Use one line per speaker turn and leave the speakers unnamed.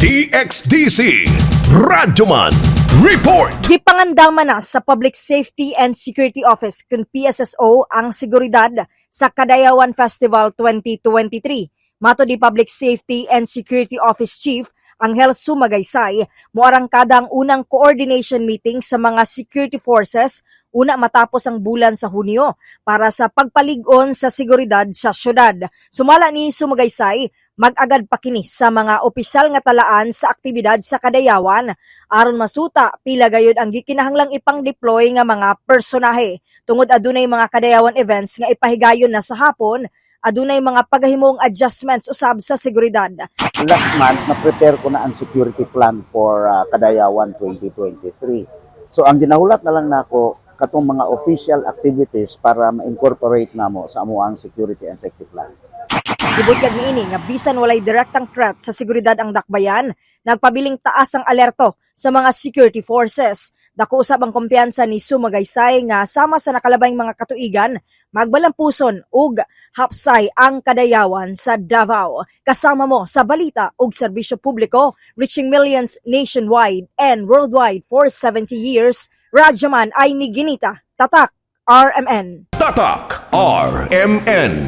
DXDC Radyoman Report.
Gipangandaman na sa Public Safety and Security Office kun PSSO ang seguridad sa Kadayawan Festival 2023. Matod ni Public Safety and Security Office Chief Angel Sumagaysay, moarangkada ang unang coordination meeting sa mga security forces una matapos ang bulan sa Hunyo para sa pagpalig-on sa seguridad sa syudad. Sumala ni Sumagaysay, mag-agad pa kini sa mga opisyal nga talaan sa aktibidad sa Kadayawan aron masuta pila gayud ang gikinahanglang ipang-deploy nga mga personahe. Tungod adunay mga Kadayawan events nga ipahigayon na sa hapon, adunay mga paghahimong adjustments usab sa seguridad.
Last month, na-prepare ko na ang security plan for Kadayawan 2023. So ang ginahulat na lang nako katong mga official activities para ma-incorporate namo sa amuang security and safety plan.
Gibutyag niini nga bisan walay direktang threat sa seguridad ang dakbayan, nagpabiling taas ang alerto sa mga security forces. Dako usab ang kumpiyansa ni Sumagaysay nga sama sa nakalabayng mga katuigan, magbalampuson ug hapsay ang Kadayawan sa Davao. Kasama mo sa balita ug serbisyo publiko, reaching millions nationwide and worldwide for 70 years, Radyoman Aimee Ginita, Tatak, RMN.
Tatak RMN.